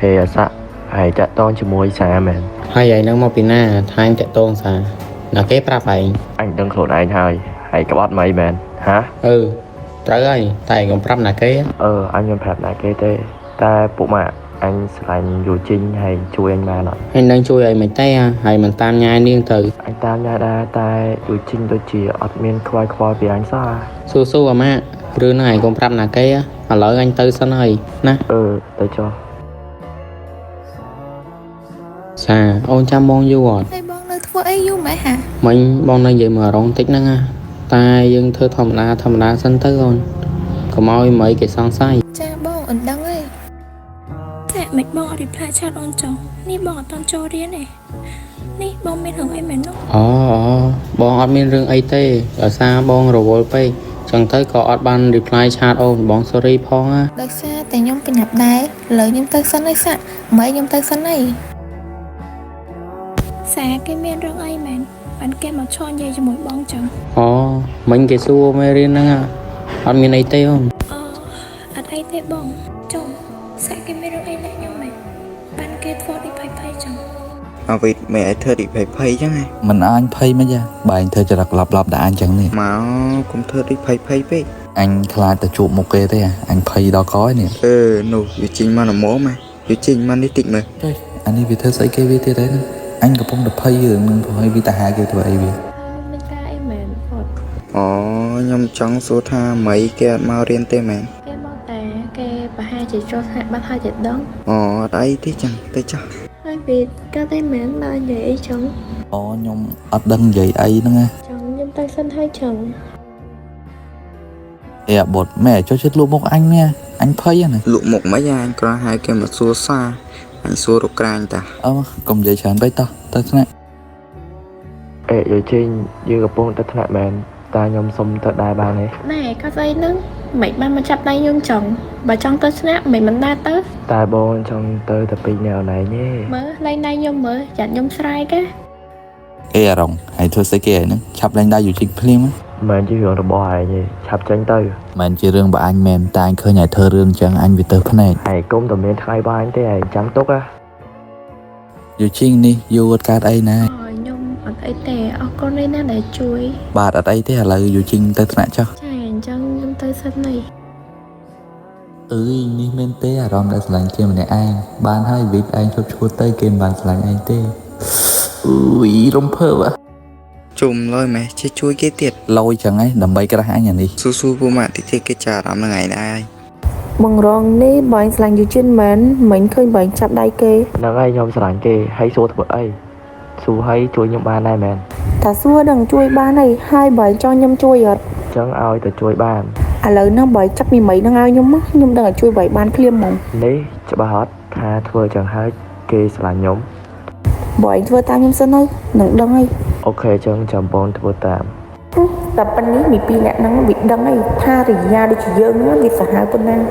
ហេអាសាក់ហើយតាក់តងជាមួយសាមែន? ហើយឯងនឹងមកពីណាថាញតាក់តងសាណាគេប្រាប់ឯង? អញដឹងខ្លួនឯងហើយហើយក្បត់មិនមែនហា? អឺត្រូវហើយតែឯងកុំប្រាប់ណាគេ។ អឺអញមិនប្រាប់ណាគេទេតែពួកម៉ាក់អញស្រឡាញ់យូជីងហើយជួយអញបានអត់? ហើយនឹងជួយឲ្យមិនទេហើយមិនតាមញ៉ាយនាងទៅ? អញតាមញ៉ាដែរតែយូជីងដូចជាអត់មានខ្វាយខ្វល់ពីអញសោះអា ស៊ូស៊ូអាម៉ាក់រឿងហ្នឹងឯងកុំប្រាប់ណាគេឥឡូវអញទៅសិនហើយណា។ អឺទៅចុះ។ សាអូនចាំបងយូរអត់? ហើយបងនៅធ្វើអីយូរម៉េះហា? មិញបងនៅនិយាយមករងតិចហ្នឹងណាតែយើងធ្វើធម្មតាធម្មតាសិនទៅអូនកុំឲ្យមីគេសង្ស័យ។ ចាបងអូនដឹងហើយ។ តែមិនបងអត់ reply chat អូនចុះនេះបងអត់តន់ចូលរៀនទេនេះបងមានរឿងអីមែននោះ? អូអូបងអត់មានរឿងអីទេដោយសារបងរវល់ពេកចឹងទៅក៏អត់បាន reply chat អូនបង sorry ផងណា។ ដោយសារតែខ្ញុំប្រញាប់ដែរឥឡូវខ្ញុំទៅសិនហើយសាក់ម៉េចខ្ញុំទៅសិនហើយ។ សាគេមានរឿងអីមែនបានគេមកឈរនិយាយជាមួយបងចឹង? អូមិញគេសួរមេរៀនហ្នឹងអត់មានអីទេអូន។ អូអត់អីទេបងចុះសាគេមានរឿងអីណាខ្ញុំមែនបានគេធ្វើដូចភ័យភ័យចឹង? អាវីតមិនឲ្យធ្វើដូចភ័យភ័យចឹងហ៎? មិនអញភ័យមិនយ៉ាបើអញធ្វើចរិតឡប់ឡប់ដាក់អញចឹងនេះ។ មកកុំធ្វើដូចភ័យភ័យពេក។ អញខ្លាចតែជួបមុខគេទេអញភ័យដល់កឯនេះ។ អឺនោះវាចេញមកល្មមហ៎វាចេញមកនេះតិចមើល។ ចុយអានេះវាធ្វើស្អីគេវាទៀតហើយហ្នឹងអញកំពុងតែភ័យរឿងហ្នឹងព្រោះឲ្យវាទៅហៅគេធ្វើអីវា ហើយមានការអីមែនអត់? អូខ្ញុំចង់សួរថាមីគេអត់មករៀនទេមែន? គេមកតែគេប្រហែលជាចូលថ្នាក់បាត់ហើយតែដឹង។ អូអត់អីទេចឹងទៅចុះ។ ហើយវាកើតអីមែនបាននិយាយអីចឹង? អូខ្ញុំអត់ដឹងនិយាយអីហ្នឹងណា។ ចឹងខ្ញុំទៅសិនហើយចឹង។ អេអាបុតម៉ែចូលចិត្តលក់មុខអញនេះអញភ័យហ្នឹង។ លក់មុខមិនអញគ្រាន់ហៅគេមកសួរសារអញសួររកក្រាញតា។ អើកុំនិយាយច្រើនពេកតោះទៅថ្នាក់។ អេយូជីងយើងកំពុងទៅថ្នាក់មែនតែខ្ញុំសុំទៅដែរបានទេ? ណែក៏ស្អីហ្នឹងមិនបានមកចាប់ដៃខ្ញុំចឹងបើចង់ទៅថ្នាក់មិនមិនដែរទៅ។ តែបងចង់ទៅតែពីរនាក់អូនឯងទេ។ មើលលែងដៃខ្ញុំមើលចាត់ខ្ញុំស្រែកណា។ អេអារ៉ុងហើយធ្វើស្អីគេហ្នឹងឆាប់លែងដៃយូជីងភ្លាម មិនមែនជារឿងរបស់ឯងទេឆាប់ចេញទៅ។ មិនជារឿងបើអញមែនតែអញឃើញឲ្យធ្វើរឿងចឹងអញវាទៅភ្នែក។ ឯងគុំតែមានថ្ងៃបាញទេឯងចាំទុកណា។ យូជីងនេះយូរអត់កើតអីណា? អូខ្ញុំអត់អីទេអរគុណឯណាដែលជួយ។ បាទអត់អីទេឥឡូវយូជីងទៅថ្នាក់ចុះ។ ចាអញ្ចឹងខ្ញុំទៅសិនហើយ។ អើយនេះមែនទេអារម្មណ៍ដែលស្រឡាញ់គេម្នាក់ឯងបានហើយវីបឯងជប់ឈួតទៅគេមិនបានស្រឡាញ់ឯងទេអុយរំភើបហ៎ ជុំឡើយម៉េះចេះជួយគេទៀត? លយចឹងឯងដើម្បីក្រាស់អញអានេះ។ ស៊ូស៊ូពូម៉ាក់តិចទៀតគេចាអារម្មណ៍នឹងឯងដែរ។ បងរងនេះបងស្រឡាញ់យូជីនមែនមិញឃើញបងចាប់ដៃគេ? ហ្នឹងហើយខ្ញុំស្រឡាញ់គេហើយសួរធ្វើអីសួរហើយជួយខ្ញុំបានដែរមែន? តាសួរដឹងជួយបានហើយហើយបងចង់ខ្ញុំជួយអត់? ចឹងឲ្យទៅជួយបាន។ ឥឡូវហ្នឹងបងចាប់មីមីហ្នឹងឲ្យខ្ញុំមកខ្ញុំដឹងឲ្យជួយបងបានភ្លាមហ្មង។ នេះច្បាស់អត់ថាធ្វើចឹងហើយគេស្រឡាញ់ខ្ញុំ? បងធ្វើតាមខ្ញុំសិនហើយនឹងដឹងហើយ។ អូខេចឹងចាំបងធ្វើតាម។ តែប៉ុណ្នេះមីពីរអ្នកហ្នឹងវាដឹងហើយថារិយាដូចជាយើងហ្នឹងវាសាហាវប៉ុណ្ណា។